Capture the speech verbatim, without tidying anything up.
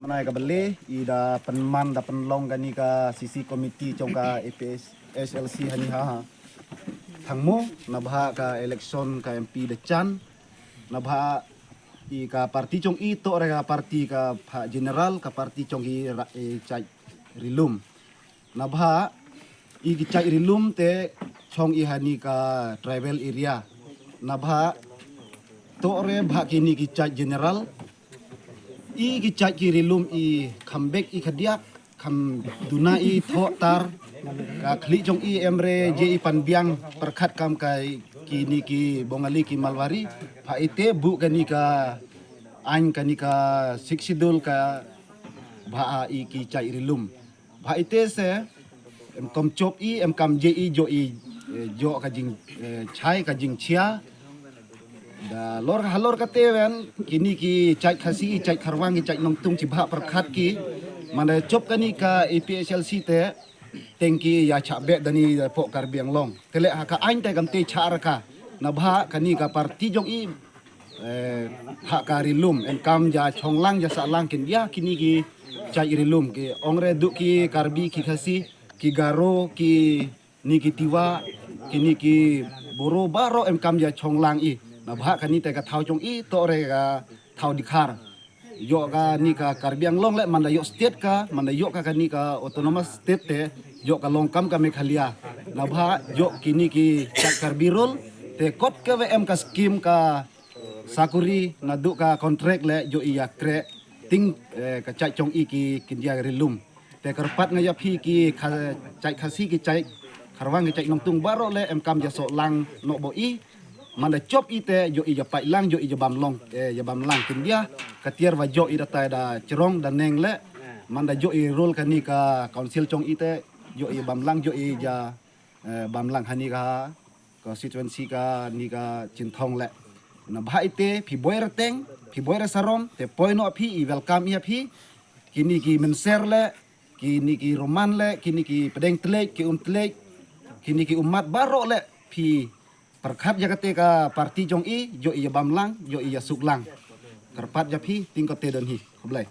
Mynta ka bale i da pynman da pynlong kani ka C C committee jong ka A P H L C hani ha Thangmo, nabha ka election ka M P da chan, nabha i ka party jong i toh re ka party ka pha general, ka party jong i ra e chait rilum. Nabha i ki chait rilum te chong i hani ka tribal area. Nabha toh re bha kini ki chait general, i ki chait ki rilum i kham bek i khadiak, kham duna i thoh tar. Ka khlieh jong i em re je i pan biang pyrkhat kam ka kini ki Bongali ki Malwari. Pha ite bu kani ka ain kani ka Sixth Schedule ka bha i ki chait rilum. Bha ite se em kom chop i em kam je i jo i eh, jo ka jing eh, chai ka jing chia. Da lor halor ka te wen kini ki chait Khasi, chait Kharwang, ki chait Nongtung chi bha pyrkhat ki. Mynta chop kani ka A P H L C te teng ki ya cha bek dani da pok Karbi Anglong. Te le ha ka ain te kam te cha ra ka. Nabha kani ka party jong i eh, ha ka rilum em kam ja chong lang ja sa lang kin ya kini ki chait rilum ki ong re du ki Karbi, ki Khasi, ki Garo, ki ni ki Tiwa, kini ki Boro baroh em kam ja chong lang i. Nabha kani te ka thaw jong i toh re ka thaw dikhar. Yoh kani ka Karbi Anglong le mynta yoh state ka, mynta yoh ka kani ka autonomous state te yoh ka long kam ka Meghalaya. Nabha yoh kini ki chait Karbi rule te kot ka we em ka scheme ka sakuri na du ka contract le yoh i ya kre ting eh, ka chait jong i ki kin ya rilum. Te kyrpad nga ya phi ki kha, chait Khasi ki chait Kharwang ki chait Nongtung baroh le em kam ja so lang no bo i. Mynta chop i te yoh i ja pait lang yoh i ja bam long eh, ja bam lang kin ya. Ka tiar wa yoh i da tai da chrong da neng le. Mynta yoh i rule kani ka council jong i te yoh i bam lang yoh i ja eh, bam lang hani ka constituency kani ka Chinthong le. Nabha ite phi boi re teng, phi boi re sarom te poi no phi i welcome i phi. Kini ki Mynser le, kini ki Roman le, kini ki Pdeng Tlek, ki Um Tlek, kini ki Ummat baroh le phi pyrkhat ja kate ka party jong i, yoh i ya bam lang, yoh i ya suk lang. Kyrpad ja phi ting kate don hi. Khublei.